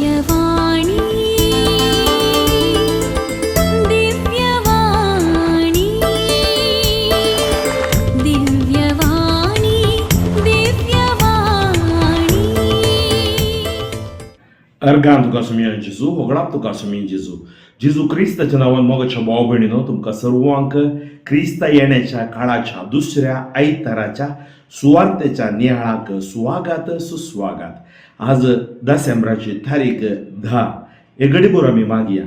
Divyavani, Divyavani, Divyavani, Divyavani. Organ तुका सुमया जेजू, होगडाप तुका सुमी जेजू. जेजू क्रिस्ताच्या नांवान मोगाच्या भाव भयणीनो, तुमकां सर्वांक क्रिस्ता येण्याच्या काळाच्या दुसऱ्या आयताराच्या सुवार्तेच्या नियाळाक सुवागात सुस्वागात. आज दसेंब्राची तारीख 10. हे घडीभर आमी मागया.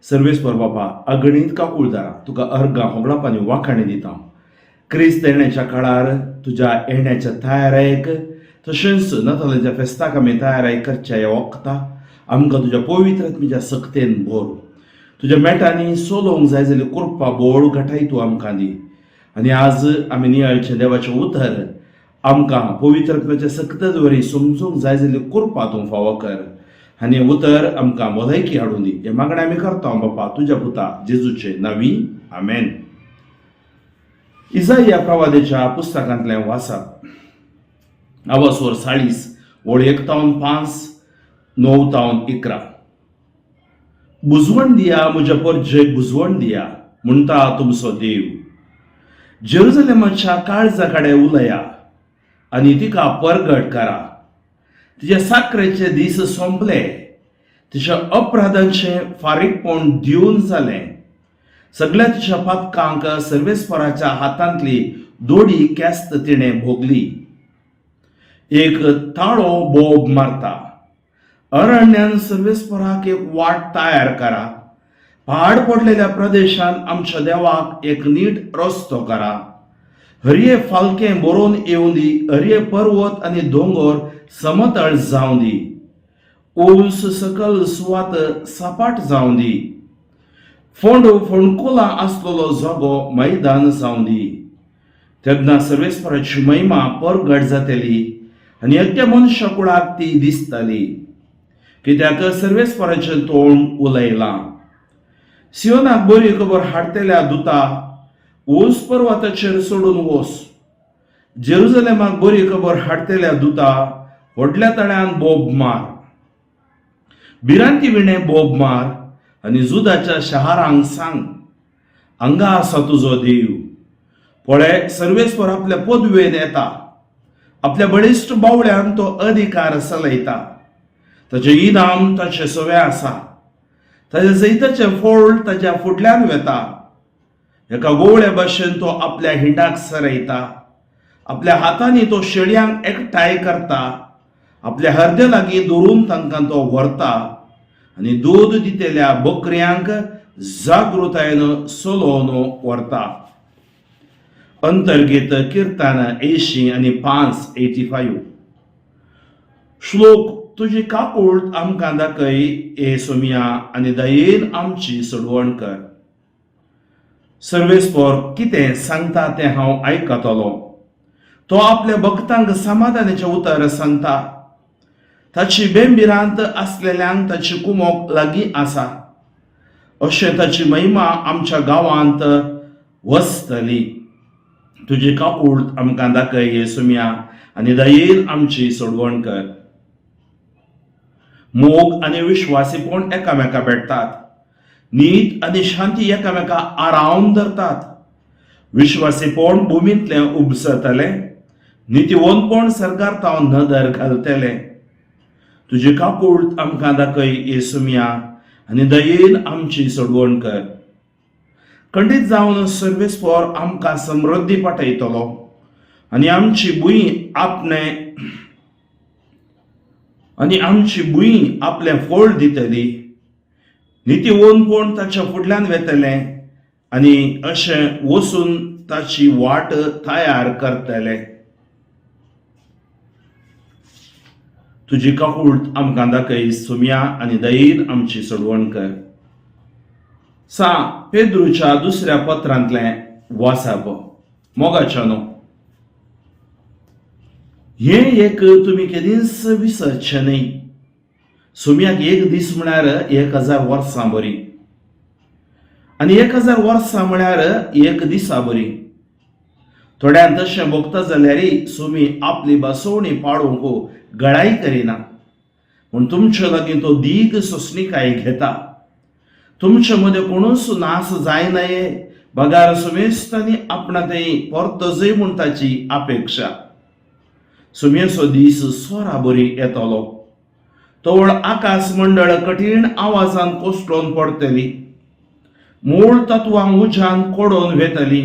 सर्वेस्पर बापा, अगणीत काकुळदारा, तुका अर्गां होगडाप आनी वाखाणी दिता. क्रिस्त येण्याच्या काळार तुज्या येण्याच्या तयारायेक तशेंच नातालाच्या फेस्ताक आमी तयाराय करच्या ह्या वखता आमकां तुज्या पवित्र आत्म्याच्या सक्तेन भर. तुज्या मेटांनी सोलोवंक जाय जाल्यार कृपा बोळ घटाय तूं आमकां दी. आनी आज आमी नियाळचें देवाचें उतर आमकां पवित्र आत्म्याच्या सक्ते वरी समजूंक जाय जाल्यार कृपा तूं फावो कर आनी उतर आमकां भलायकी हाडून दी. हें मागणें आमी करता बापा तुज्या पुता जेजूचे नांवी, आमेन. इजाया प्रवादेच्या पुस्तकांतलें वाचप. आवासवर 40, ओळ 1 तावन 5, 9 तावन 11. बुजवण दिया, म्हज्या परजेक बुजवण दिया, म्हणटा तुमचो देव. जेरुजलेमाच्या काळजा कडेन उलया आनी तिका परगट करा. तिच्या साकरेचे दीस सोंपले, तिच्या अपराधांचें फारीकपण दिवन जालें. सगळ्या तिच्या पातकांक सर्वेस्पराच्या हातांतली दोडी केस्त तिणें भोगली. एक ताळो बोब मारता, अरण्यान सर्वेस्पराक एक वाट तयार करा, पहाड पडलेल्या प्रदेशान आमच्या देवाक एक नीट रस्तो करा. हरये फालके बरोवन येवं दी, हरये पर्वत आनी दोंगर समतळ जावं दी, उंच सकल सुवात सपाट जावं दी, फोंड फोंडकुलां आसलेलो जागो मैदान जावं दी. तेन्ना सर्वेस्पराची महिमा परगट जातली आनी एकट्या मनशा कुळाक ती दिसतली, कित्याक सर्वेस्पराचें तोंड उलयलां. सियोनाक बरी खबर हाडटेल्या दुता, ऊंच पर्वताचेर सोडून वस. जेरुजलेमाक बरी खबर हाडटेल्या दुता, व्हडल्या तळ्यान बोब मार, भिरांती विणें बोब मार आनी जुदाच्या शहारांक सांग, हांगा आसा तुजो देव. पळय, सर्वेस्पर आपल्या पदवेन येता, आपल्या बळिश्ट बावळ्यान तो अधिकार चलयता. ताचें इनाम ताचे सवे आसा, ताच्या जैताचें फळ ताच्या फुडल्यान वेता. एका गोवळ्या भशेन तो आपल्या हिंडाक सरयता, आपल्या हातांनी तो शेळयांक एकठांय करता, आपल्या हरदे लागीं धरून तांकां तो व्हरता आनी दूद दितेल्या बकऱ्यांक जागृतायेन चलोवन व्हरता. अंतर्गीत किर्तन 85, 85. श्लोक. तुजी काकूळ आमकां दाखय हे सोमया आनी दयेन आमची सोडवण कर. सर्वेस्पर कितें सांगता तें हांव आयकतलो. तो आपल्या भक्तांक समाधानाचें उतर सांगता. ताची बेंबिरांत आसलेल्यांक ताची कुमोक लागीं आसा. अशें ताची महिमा आमच्या गांवांत वसतली. तुजी काकूळ आमकां दाखय हे सुमया आनी दयेन आमची सोडवण कर. मोग आनी विश्वासीपण एकामेका भेटतात, नीत आनी शांती एकामेका आरावन धरतात. विश्वासीपण भुमींतलें उपसतलें, नितीवंतपण सरकार तावन नदर घालतलें. तुजी काकूळ आमकां दाखय हे सुमया आनी दयेन आमची सोडवण कर. खंडीत जावन सर्वेस्पर आमकां समृद्धी पाठयतलो आनी आमची भूंय आपलें फळ दितली. नितीवंतपण ताच्या फुडल्यान वेतलें आनी अशें वचून ताची वाट तयार करतले. तुजी काकूळ आमकां दाखय सुमया आनी दयेन आमची सोडवण कर. सा पेद्रूच्या दुसऱ्या पत्रांतलें वाचप. मोगाच्या न्हू, हें एक तुमी केदींच विसरचें न्हय, सुम्याक एक दीस म्हळ्यार 1000 वर्सां बरी आनी 1000 वर्सां म्हळ्यार एक दिसा बरी. थोड्यान तशें भोगता जाल्यारय सुमी आपली बसवणी पाळूंक गळाय करिना. पूण तुमचे लागीं तो दीग सोंसणीकाय घेता. तुमचे मदें कोणूच नास जायनाये, बगार सुमेस्तांनी आपणा थंय परतजय म्हूण ताची अपेक्षा. सुमेचो दीस सोरा बरी येतलो. तवळ आकाश मंडळ कठीण आवाजान कोसळून पडटली, मूळ तत्वां उज्यान कोडोवन वेतली.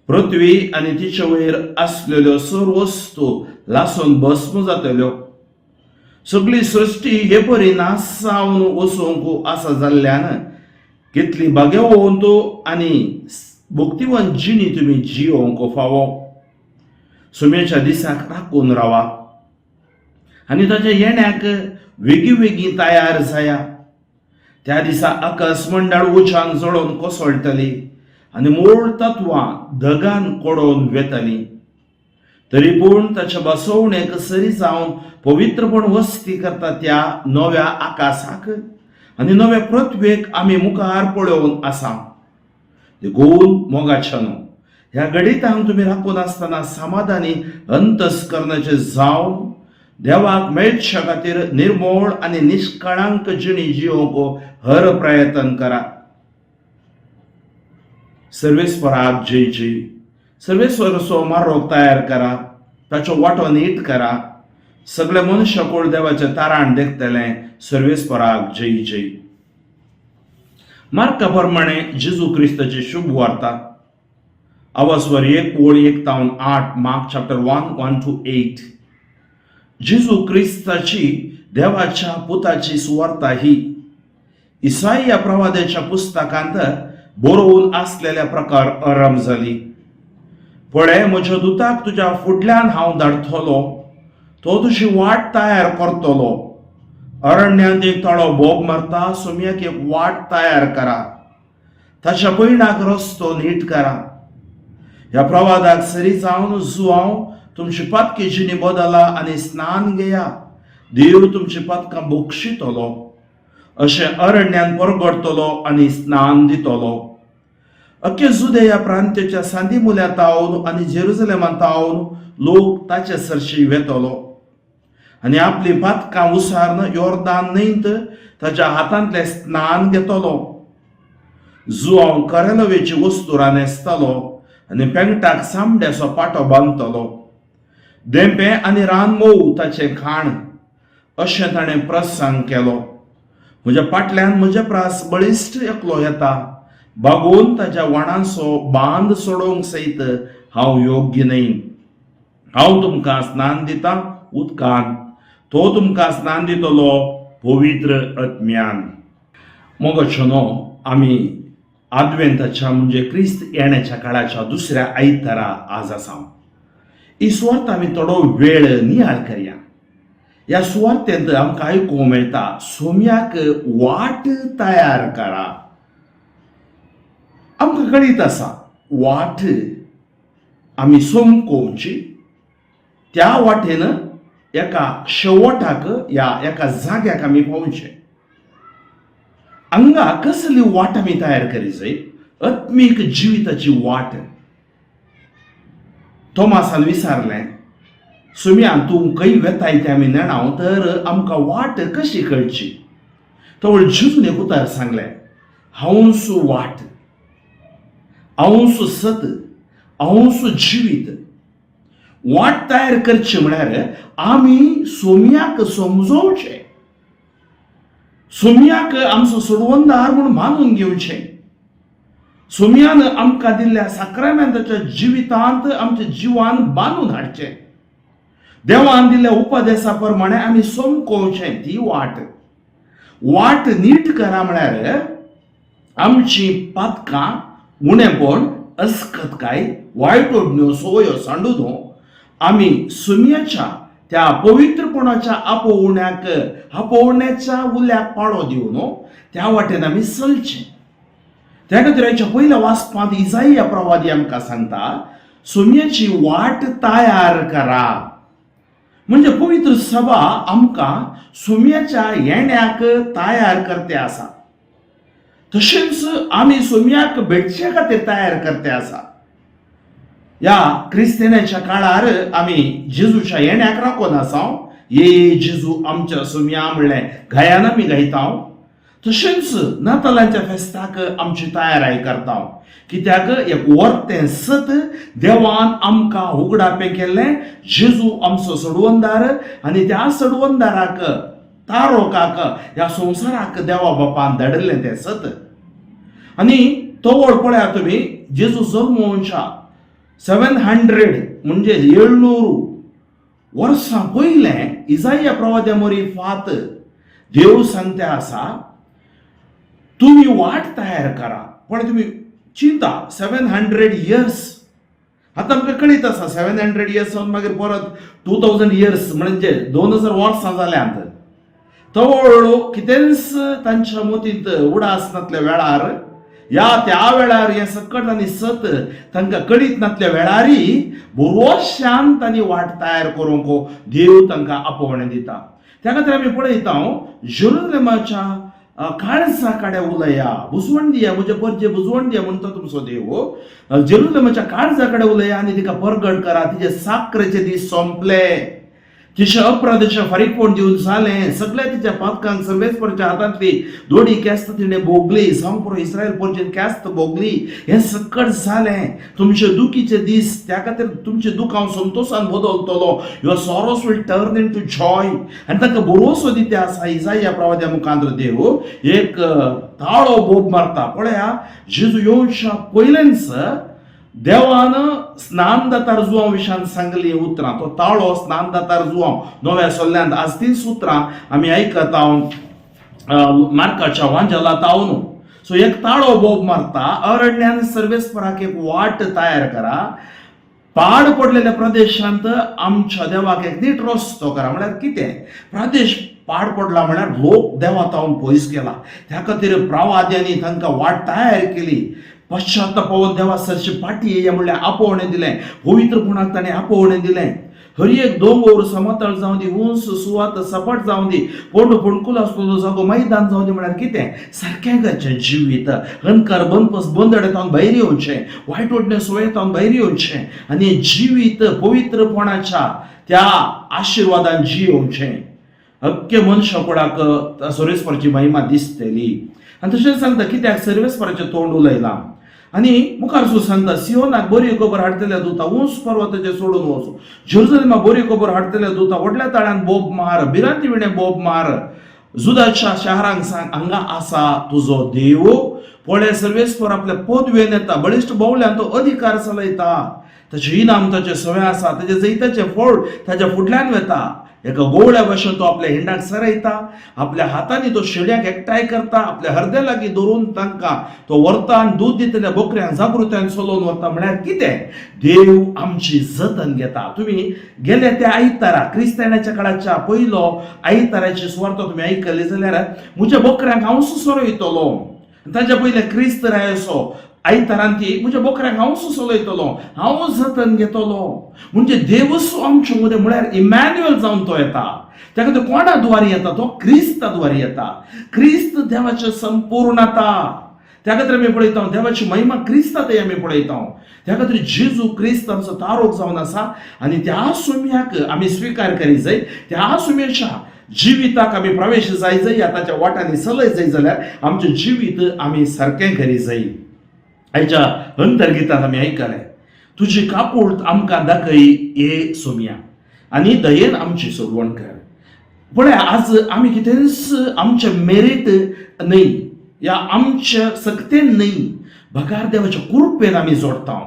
पृथ्वी आनी तिचे वयर आसलेल्यो सर्व वस्तू लासून भस्म जातल्यो. सगळी सृश्टी हे परी नाश जावन वचूंक आसा जाल्ल्यान कितली भाग्यवंत आनी भक्तिवंत जिणी तुमी जियोवंक फावो. सुमेच्या दिसाक राखून रावा आनी ताच्या येण्याक वेगीं वेगीं तयार जाया. त्या दिसा आकाश मंडळ उज्यान जळोवन कोसळटली आनी मूळ तत्वां धगान कोडोवन वेतली. तरी पूण ताच्या बसवणेक सरी जावन पवित्रपण वस्ती करता त्या नव्या आकाशाक आनी नव्या पृथ्वेक आमी मुखार पळोवन आसा. देखून मोगाच्यानो, ह्या घडितांक तुमी राखून आसतना समाधानी अंतस्करणाचे जावन देवाक मेळच्या खातीर निर्मोळ आनी निश्कळांक जिणी जियोवंक हर प्रयत्न करा. सर्वेस्वराक जय जय. सर्वेस्वराचो मारोग तयार करा, ताचो वांटो नीट करा. सगळे मनुष्यकूळ देवाचें ताराण देखतलें. सर्वेस्वराक जय जय. मार्का प्रमाणे जेजू क्रिस्ताची शुभ वार्ता. आवाजवर 1 ओळ 1 तावन 8. Mark chapter 1, 1 to 8. जेजू क्रिस्ताची, देवाच्या पुताची सुवार्ता ही इसाई या प्रवाद्याच्या पुस्तकांत बरोवन आसलेल्या प्रकार आराम जाली. पळय, म्हज्या दुताक तुज्या फुडल्यान हांव धाडटलो, तो तुजी वाट तयार करतलो. अरण्यांत एक ताळो बोब मारता, सोमयाक एक वाट तयार करा, ताच्या पयणाक रस्तो नीट करा. ह्या प्रवादाक सरी जावन जुवांव, तुमची पातकी जिणी बदला आनी स्नान घेया, देव तुमची पातकां बक्षितलो अशें अरण्यान परगडतलो आनी स्नान दितलो. अख्खे जुदे ह्या प्रांत्याच्या सांदी मुल्या तावन आनी जेरुजलेमान तावन लोक ताचे सरशी वेतलो आनी आपली पातकां उसार्न योर्दान न्हंयत ताच्या हातांतलें स्नान घेतलो. जुवांव करेलोवेची वस्तुरां न्हेसतलो आनी पेंगटाक चामड्याचो पाटो बांदतलो. धेंपे आनी रान मोव ताचें खाण अशें ताणें प्रसंग केलो. म्हज्या फाटल्यान म्हज्या प्रास बळिश्ट एकलो येता, बागोवन ताच्या वाणांचो बांद सोडोवंक सयत हांव योग्य न्हय. हांव तुमकां स्नान दितां उदकान, तो तुमकां स्नान दितलो पवित्र आत्म्यान. मोगाचेनो, आमी आदवेंताच्या म्हणजे क्रिस्त येण्याच्या काळाच्या दुसऱ्या आयतारा आज आसा. ही सुवार्थ आमी थोडो वेळ नियाळ करया. ह्या सुवार्तेंत आमकां आयकूंक मेळटा, सोम्याक वाट तयार करा. आमकां कळीत आसा, वाट आमी सोमकोवची, त्या वाटेन एका शेवटाक या एका जाग्याक आमी पावचे. हांगा कसली वाट आमी तयार करी जाय? आत्मीक जिविताची वाट. तोमासान विचारलें, सुम्या, तूं खंय वेताय तें आमी नेणाव, तर आमकां वाट कशी कळची? तवळ जेजून एक उतर सांगलें, हांवूच वाट, हांवूच सत, हांवूच जिवीत. वाट तयार करची म्हळ्यार आमी सोम्याक समजोवचें, सोम्याक आमचो सोडवंदार म्हूण मानून घेवचें. सोम्यान आमकां दिल्ल्या साक्रामेंताच्या जिवितांत आमच्या जिवान बांदून हाडचें. देवान दिल्ल्या उपदेसा प्रमाणे आमी समकोवचें. ती वाट. वाट नीट करा म्हळ्यार आमची पातकां, उणेपण, अस्कतकाय, वायट ओडण्यो संवयो सांडून आमी सुम्याच्या त्या पवित्रपणाच्या आपोवण्याक, आपोवण्याच्या उल्याक पाळो दिवन त्या वाटेन आमी चलचें. त्या खातीर आयच्या पयल्या वाचपांत इजाई ह्या प्रवादी आमकां सांगता, सुम्याची वाट तयार करा. म्हणजे पवित्र सभा आमकां सुम्याच्या येण्याक तयार करते आसा, तशेंच आमी सुम्याक भेटचे खातीर तयार करते आसा. ह्या क्रिस्तेनाच्या काळार आमी जेजूच्या येण्याक राखून आसा. ये जेजू आमच्या सोम्या म्हणलें गायन आमी गायता. तशेंच नातालांच्या फेस्ताक आमची तयाराय करता, कित्याक एक वर्तें सत देवान आमकां उगडापें केल्लें, जेजू आमचो सडवंदार आनी त्या सडवंदाराक तारोकाक ह्या संवसाराक देवा बापान धाडिल्लें तें सत. आनी तवळ पळया तुमी, जेजू जल्मोवच्या 700 म्हणजे 700 वर्सां पयलें इजाया प्रवाद्या मोरी फात देव सांगते आसा, तुमी वाट तयार करा. पण तुमी चिंता, 700 इयर्स. आतां आमकां कळीत आसा, 700 इयर्स जावन मागीर परत 2000 इयर्स म्हणजे 2000 वर्सां जाल्यांत. तवळ कितेंच तांच्या मतींत उडास नासल्या वेळार या त्या वेळार हें सकट आनी सत तांकां कळीत नासल्या वेळारय बरोशान तांणी वाट तयार करूंक देव तांकां आपोवणें दिता. त्या खातीर आमी पळयता, जेरुजलेमाच्या काळजा कडेन उलया, बुजवण दिया, म्हजे परजे बुजवण दिया म्हणटा तुमचो देव. जेरुजलेमाच्या काळजा कडेन उलया आनी तिका परगट करा, तिजे साकरेचे दीस सोंपले, तिच्या अपराधाचें फारीकपण दिवन जालें, सगळ्या तिच्या पातकांक सर्वेस्परच्या हातांतली दोडी केस्त तिणें भोगली, जावं पुरो इस्रायल पोरचेन केस्त भोगली. हें सकट जालें. तुमचे दुखीचे दीस, त्या खातीर तुमचे दुख हांव संतोशान बदलतलो. Your sorrows will turn into joy. आनी तांकां भरोसो दिता आसा इजाया प्रवाद्या मुखांत. देव एक ताळो बोब मारता. पळया, जेजू येवच्या पयलेंच देवान स्नान दातार जुवांव विशान सांगली उतरां, तो ताळो स्नान दातार जुवांव नव्या सोल्ल्यांत. आज तीच उतरां आमी आयकता मार्काच्या वांजेला तावन. सो एक ताळो बोब मारता, अरण्यान सर्वेस्पराक एक वाट तयार करा, पाड पडलेल्या प्रदेशांत आमच्या देवाक एक नीट रस्तो करा. म्हळ्यार कितें? प्रदेश पाड पडला म्हळ्यार लोक देवा तावन पयस गेला. त्या खातीर प्रवाद्यांनी तांकां वाट तयार केली. पश्चातापावन देवा सरशी पाटी येया म्हणल्यार आपोवणें दिलें. पवित्रपणाक ताणें आपोवणें दिलें. हर एक दोंगर समतळ जावं दी, उंच सुवात सपाट जावं दी, फोंड फोंडकुल आसलेलो जागो मैदान जावं दी. म्हळ्यार कितें? सारकें करचें जिवीत, अहंकार बनपस बंदडेतावन भायर येवचें, वायट वडणे सोयेतावन भायर येवचें आनी जिवीत पवित्रपणाच्या त्या आशिर्वादान जियोवचें. अख्खे मनशाकुडाक सर्वेस्पराची महिमा दिसतली. आनी तशेंच सांगता, कित्याक सर्वेस्पराचें तोंड उलयलां. आनी मुखार सुद्दां सांगता, सियोनाक बरी खबर हाडटल्या दुता, उंच पर्वताचेर सोडून वचो. जेरुजलेमाक बरी खबर हाडटल्या दुता, व्हडल्या ताळ्यान बोब मार, भिरांती विणे बोब मार. जुदाच्या शहरांक सांग, हांगा आसा तुजो देव. पळय, सर्वेस्पर आपल्या पदवेन येता, बळिश्ट बोवल्यान तो अधिकार चलयता. ताचें इनाम ताचें सवें आसा, ताचें जैताचें फळ ताच्या फुडल्यान वेता. एका गोवळ्या भशेन तो आपल्या हिंडाक सरयता, आपल्या हातांनी तो शेळ्याक एकठांय करता, आपल्या हरद्या लागीं धरून तांकां तो व्हरता आनी दूद दितल्या बोकऱ्यांक जागृतायेन चलोवन व्हरता. म्हळ्यार कितें? देव आमची जतन घेता. तुमी गेले त्या आयतारा, क्रिस्तांवाच्या काळाच्या पयलो आयताराची सुवार्थ तुमी आयकली जाल्यार, म्हज्या बोकऱ्यांक हांव सोरयतलो. ताच्या पयले क्रिस्त रायाचो आयतारान ती म्हज्या बोकऱ्यांक हांव चलयतलो, हांव जतन घेतलो. म्हणजे देवूच आमचे मदें, म्हळ्यार इमॅन्युअल जावन तो येता. त्या खातीर कोणा द्वारी येता तो? क्रिस्ता द्वारी येता. क्रिस्त देवाचे संपूर्णता. त्या खातीर आमी पळयता, देवाची महिमा क्रिस्ता ते आमी पळयता. त्या खातीर जेजू क्रिस्त आमचो तारोक जावन आसा आनी त्या सुम्याक आमी स्विकार करी जाय. त्या सुम्याच्या जिविताक आमी प्रवेश जाय जाय या ताच्या वाटांनी चलय जाय जाल्यार आमचें जिवीत आमी सारकें करी जाय. आयच्या अंतर्गितान आमी आयकलें, तुजी काकूळट आमकां दाखय ये सोम्या आनी दयेन आमची सोडवण कर. पळय, आज आमी कितेंच आमचें मेरीट न्हय या आमच्या सक्तेन न्हय, बगार देवाच्या कृपेन आमी जोडटा.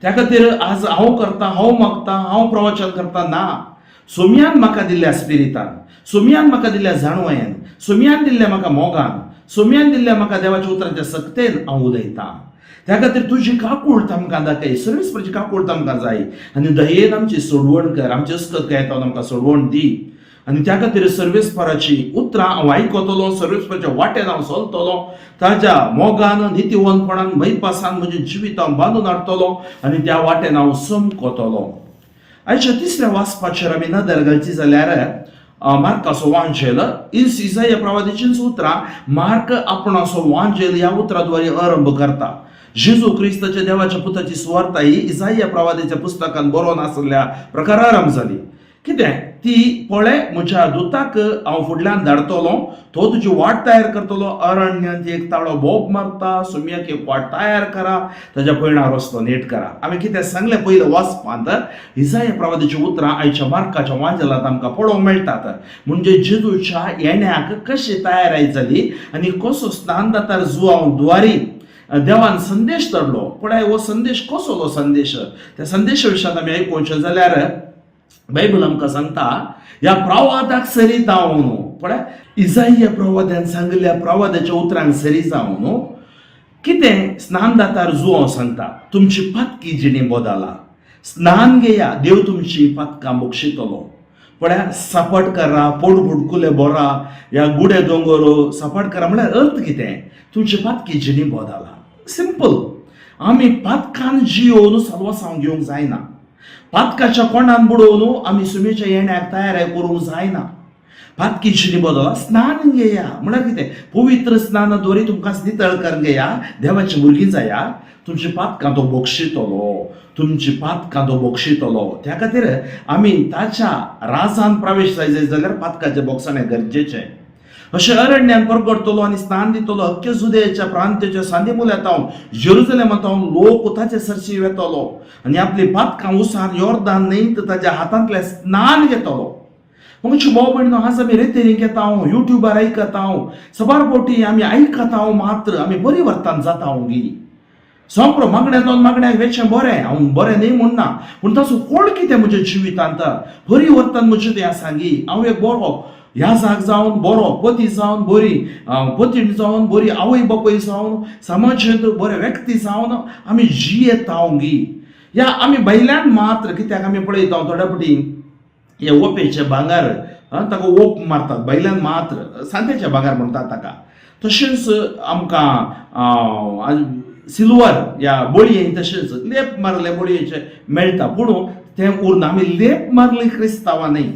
त्या खातीर आज हांव करता, हांव मागता, हांव प्रवचन करता ना. सोम्यान म्हाका दिल्ल्या स्पिरितान, सोम्यान म्हाका दिल्ल्या जाणवायेन, सोम्यान दिल्ल्या म्हाका मोगान, सोम्यान दिल्ल्या म्हाका देवाच्या उतराच्या सक्तेन हांव उलयतां. त्या खातीर तुजी काकूळट आमकां दाखय, सर्वेस्पराची काकूळट आमकां जाय आनी दयेन आमची सोडवण कर. आमची अस्कत गायता, आमकां सोडवण दी. आनी त्या खातीर सर्वेस्पराची उतरां हांव आयकतलो, सर्वेस्पराच्या वाटेन हांव चलतलो, ताज्या मोगान, नितीवंतपणान, मैपासान म्हजें जिवीत हांव बांदून हाडटलो आनी त्या वाटेन हांव समकतलो. आयच्या तिसऱ्या वाचपाचेर आमी नदर घालची जाल्यार मार्काचो वांजेल, इसाया प्रवादीचींच उतरां मार्क आपणाचो वांजेल ह्या उतराद्वारे आरंभ करता. जेजू क्रिस्ताच्या देवाच्या पुताची सुवार्ता ही इसाया प्रवादीच्या पुस्तकान बरोवन आसल्या प्रकार आरंभ जाली. कितें? ती पळय म्हज्या दुताक हांव फुडल्यान धाडटलो, तो तुजी वाट तयार करतलो. अरण्यांत एक ताळो बोब मारता, सुम्याक एक वाट तयार करा, ताज्या पयणा रस्तो नीट करा. आमी कितें सांगलें पयलें वाचपांत, इजाया प्रवादाची उतरां आयच्या मार्काच्या वांजेलांत आमकां पळोवंक मेळटात. म्हणजे जेजूच्या येण्याक कशी तयाराय जाली आनी कसो स्नानदातार जुवांव द्वारी देवान संदेश धाडलो. पळय हो संदेश कसलो संदेश, त्या संदेशा विशयांत आमी आयकुचें जाल्यार बायबल आमकां सांगता ह्या प्रवादाक सरी जावन, पळय इजाया प्रवाद्यान सांगिल्ल्या प्रवादाच्या उतरांक सरी जावन कितें स्नानदातार जुवांव सांगता, तुमची पातकी जिणी बदला, स्नान घेया, देव तुमची पातकां बक्षितलो. पळया सपाट करा, पोट बुडकुले बोरा, ह्या गुडे दोंगर सपाट करा म्हळ्यार अर्थ कितें, तुमची पातकी जिणी बदला. सिंपल, आमी पातकान जियोवन साल्वासांव घेवंक जायना, पातकाच्या कोणान बुडोवन आमी सुमेच्या येण्याक तयार करूंक जायना. पातकी जिणी बदला, स्नान घेया म्हळ्यार कितें, पवित्र स्नाना द्वारे तुमकां नितळ करून घेया, देवाची भुरगीं जाया, तुमची पातकां तो बक्षितलो, तुमची पातकां तो बक्षितलो. त्या खातीर आमी ताच्या राजान प्रवेश जाय जाल्यार पातकाचें बोगसाणें गरजेचें. अशें अरण्यान परगटतलो आनी स्नान दितलो. अख्ख्या जुदेच्या प्रांताच्या सांदी मुल्यात हांव जेरुजलेमांत हांव लोक ताचे सरशी वेतलो आनी आपली पातकां उसार योर्दान न्हंयत ताच्या हातांतलें स्नान घेतलो. म्हजे भाव भयणीनो, आज आमी रेतेरींक येता हांव, युट्यूबार आयकता हांव, सबार फावटी आमी आयकता हांव, मात्र आमी परिवर्तन जाता हांव गी. सोंपरो मागण्या जावन मागण्याक वेचें बरें, हांव बरें न्ही म्हणना, पूण ताचो फळ कितें म्हज्या जिवितांत, परिवर्तन म्हजें तें आसा गी. हांव एक बरो ह्या जाग जावन, बरो पती जावन, बरी पतीण जावन, बरी आवय बापूय जावन, समाजांत बरे व्यक्ती जावन आमी जियेता हांव गी. ह्या आमी भायल्यान मात्र कित्याक आमी पळयता थोड्या फावटी हे ओपेचे भांगर ताका ओप मारतात, भायल्यान मात्र सांतेचे भांगर म्हणटात ताका. तशेंच आमकां सिल्वर ह्या बळयेन तशेंच लेप मारले बळयेचे मेळटा, पूण तें उरना. आमी लेप मारले क्रिस्तांवां न्हय,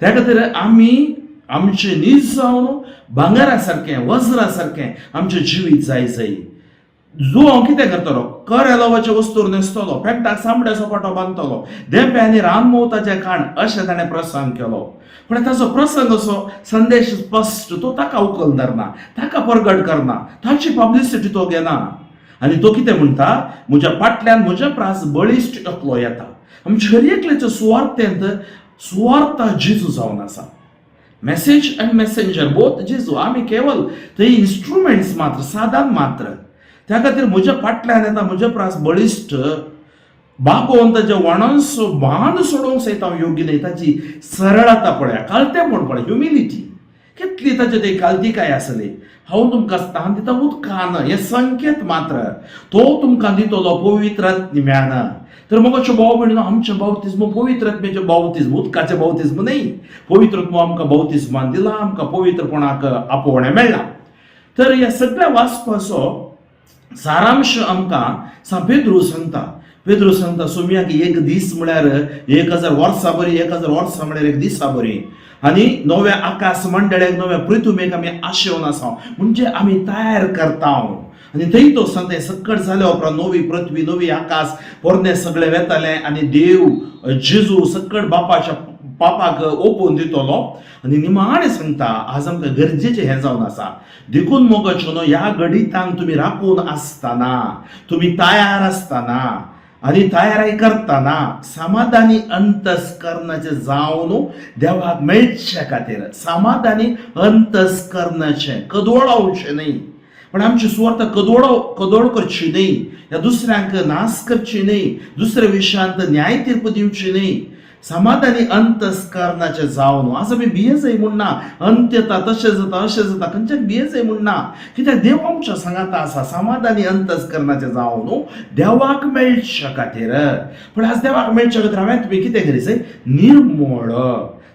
त्या खातीर आमी आमचें नीज जावन भांगरा सारकें वज्रा सारकें आमचें जिवीत जाय जाय. जो हांव कितें करतलो, कर एलोवाचे वस्तूर न्हेसतलो, पेंटाक चामड्याचो पाटो बांदतलो, धेंपे आनी रानमोवताचें खाण अशें ताणें प्रसंग केलो. पूण ताचो प्रसंग असो संदेश स्पश्ट, तो ताका उखल धरना, ताका परगट करना, ताची पब्लिसिटी तो घेना. आनी तो कितें म्हणटा, म्हज्या फाटल्यान म्हज्या प्रास बळिश्ट एकलो येता. आमच्या हर एकल्याच्या सुवार्थेंत सुवार्थ जेजू जावन आसा. मॅसेज आनी मॅसेंजर बोथ जेजू, आमी केवल थंय इन्स्ट्रुमेंट्स मात्र, साधन मात्र. त्या खातीर म्हज्या फाटल्यान येता म्हज्या प्रास बळिश्ट, बागोवन ताच्या वणांचो बांद सोडोवंक सयत हांव योग्य न्हय. ताची सरळता पळया, कालतेपण पळय, ह्युमिलिटी कितली ताचे ते कालतिकाय आसली. हांव तुमकां स्थान दिता उदकान, हें संकेत मात्र, तो तुमकां दितलो पवित्र आत्म्यान. तर मोगाच्यो भाव भयणीनो, आमचें बावतिज्म पवित्र आत्म्याचें बावतिज्म, उदकाचें बावतिज्म न्हय. पवित्र आत्मो आमकां बावतिज्मान दिला, आमकां पवित्रपणाक आपोवणें मेळ्ळां. तर ह्या सगळ्या वाचपाचो सारांश आमकां सांत पेद्रू सांगता. पेद्रू सांगता सोम्याक एक दीस म्हळ्यार 1000 वर्सां बरी, 1000 वर्सां म्हळ्यार एक दिसा बरी. आनी नव्या आकाश मंडळाक, नव्या पृथ्वीक आमी आशेवन आसा, म्हणजे आमी तयार करता. आनी थंय तो सांगता सक्कड जाल्या उपरांत नवी पृथ्वी नवी आकाश, पोरणे सगळें वेतालें आनी देव जेजू सक्कड बापाच्या पापाक ओपून दितलो. आनी निमाणें सांगता आज आमकां गरजेचें हें जावन आसा, देखून मोगाच्यो न्हू ह्या घडितांक तुमी राखून आसतना, तुमी तयार आसतना आनी तयारी करतना समाधानी अंतस्करणाचें जावन देवाक मेळचे खातीर, समाधानी अंतस्करणाचें कदोळावचें न्हय, पण आमची सुवार्थ कदोळ करची न्हय, ह्या दुसऱ्यांक नाश करची न्हय, दुसऱ्या विशयांत न्याय तीर्प दिवची न्हय. समाधानी अंतस्करणाचें जावन आज आमी भियेजय म्हूण ना, अंत येता तशें जाता अशें जाता, खंयच्याक भियेजय म्हूण ना, कित्याक देव आमच्या सांगाता आसा. समाधानी अंतस्करणाचें जावन देवाक मेळचे खातीर. पूण आज देवाक मेळचे खातीर हांवें तुमी कितें करी जाय, निर्मोळ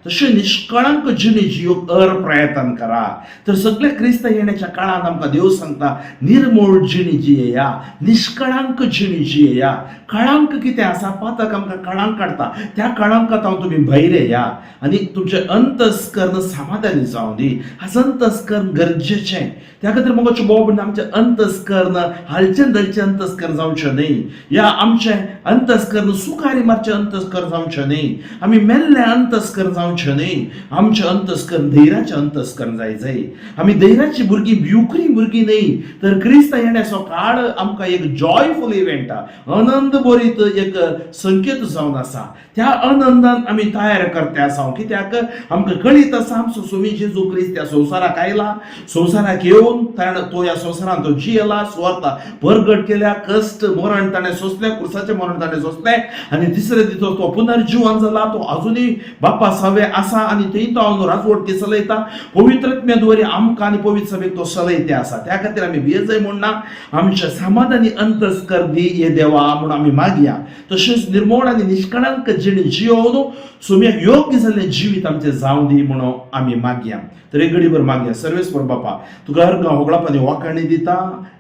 तशें निष्कळंक जिणे जियोक अर प्रयत्न करा. तर सगळे क्रिस्त येण्याच्या काळांत आमकां देव सांगता निर्मोळ जिणी जियेया, निष्कळंक जिणी जियेया. कळंक कितें आसा, पातक आमकां कळंक काडटा, त्या कळंकांत हांव तुमी भायर येया आनी तुमचें अंतस्कर्ण समाधानी जावं दी. आज अंतस्कर्ण गरजेचें, त्या खातीर मोगाच्यो भाव भयणी, आमचें अंतस्कर्ण हालचें धलचें अंतस्कर्ण जावचें न्हय, या आमचें अंतस्कर्ण सुकारी मारचें अंतस्कर्ण जावचें न्हय, आमी मेल्लें अंतस्कर्ण जावचें. जावचें न्हय. आमचें अंतस्करण धैर्याचें अंतस्करण जाय जाय. आमी धैर्याची भुरगीं, भिवकुरी भुरगीं न्हय, तर क्रिस्ता येण्याचो काळ आमकां एक जॉयफूल इव्हेंट, आनंद भरीत एक संकेत जावन आसा. त्या आनंदान आमी तयार करते आसा, कित्याक आमकां कळीत आसा, आमचो स्वामी जेजू क्रिस्त त्या संवसाराक आयला. संवसाराक येवन ताणें तो ह्या संवसारांत तो जियेला, सुवार्ता परगट केल्या, कश्ट मरण ताणें सोंसलें, क्रुसाचें मरण ताणें सोंसलें आनी तिसरे दिसा तो पुनर्जिवन जाला. तो अजुनूय बाप्पा सावे आसा आनी थंय तो हांव राजवटकी चलयता. पवित्र द्वारे आमकां आनी पवित्र सभेक तो चलयते आसा. त्या खातीर आमी भियेजय म्हूण ना. आमच्या समाधानी अंतस्कर दी हे देवा म्हूण आमी मागया. तशेंच निर्मोण आनी निष्कळंक जिणे जियोवन सुम्याक योग्य जाल्लें जिवीत आमचें जावं दी म्हणून आमी मागया. तर एक घडीभर मागया. सर्वेस्पर बापा, तुका अर्गां, होगळाप आनी वाखाणी दिता.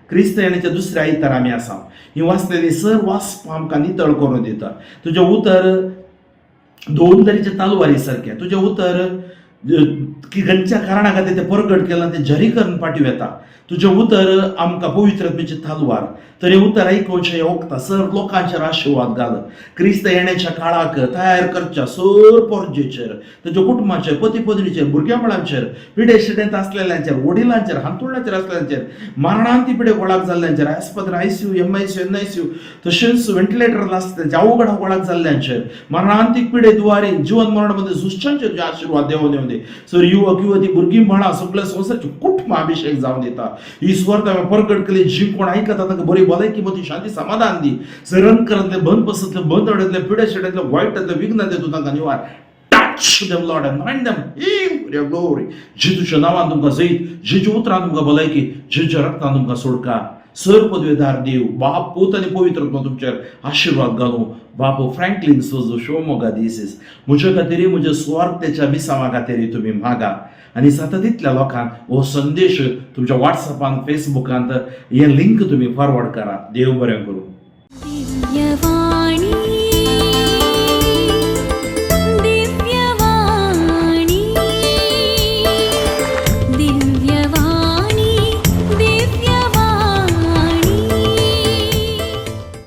क्रिस्त येण्याच्या दुसऱ्या आयतार आमी आसा. ही वाचलेली सर वाचप आमकां नितळ करून दिता. तुजें उतर दोन तरेच्या तलवारी सारकें. तुजें उतर की खंयच्या कारणा खातीर तें परगट केलां तें जारी करून पाठीव येता. तुजें उतर आमकां पवित्र आत्म्याची तलवार. तर हें उतर आयकुचें वखता सर लोकांचेर आशिर्वाद घाल. क्रिस्त येण्याच्या काळाक तयार करच्या सर पोरजेचेर, ताच्या कुटुंबाचेर, पती पत्नीचेर, भुरग्या बाळांचेर, पिडे शिडेंत आसलेल्यांचेर, वडिलांचेर, हांतुळणाचेर आसलेल्यांचेर, मरणांती पिडे गोळाक जाल्ल्यांचेर, आस्पत्र आयसीयू, एमआयसीयू, एनआयसीयू तशेंच व्हेंटिलेटर आसता अवघड गोळाक जाल्ल्यांचेर, मरणांतीक पिडे दुवारे जिवन मरणामध्ये झुजच्यांचेर तुजे आशिर्वाद देवून येवन दी. सर युवक युवती, भुरगीं बाळां, सगळ्या संवसाराचे कुटुंब अभिषेक जावन दिता. ही सुवार्थ हांवें परगट केली, जी कोण आयकता तांकां बरी भलायकी मती शांती समाधान दी. सर अंकरांतले, बंद पसतले, बंद अडतले, पिडे शेड्यातले, वायटांतले, विघ्नांतले तूं तांकां निवार. Touch them, Lord, anoint them, heal for your glory. जेजूच्या नांवान तुमकां जैत, जेजू उतरान तुमकां भलायकी, जेजूच्या रक्तान तुमकां सोडका. सर पदवेदार देव बाप, पूत आनी पवित्र आत्मा तुमचेर आशिर्वाद घालूं. बापू फ्रँकलीन सोजो शिवमोगा दिसीस, म्हज्या खातीर, म्हज्या सुवार्थेच्या मिसावा खातीर तुमी मागा आनी जाता तितल्या लोकांक हो संदेश तुमच्या वॉट्सॅपान, फेसबुकांत हे लिंक तुमी फॉरवर्ड करा. देव बरें करूं. दिव्यवाणी.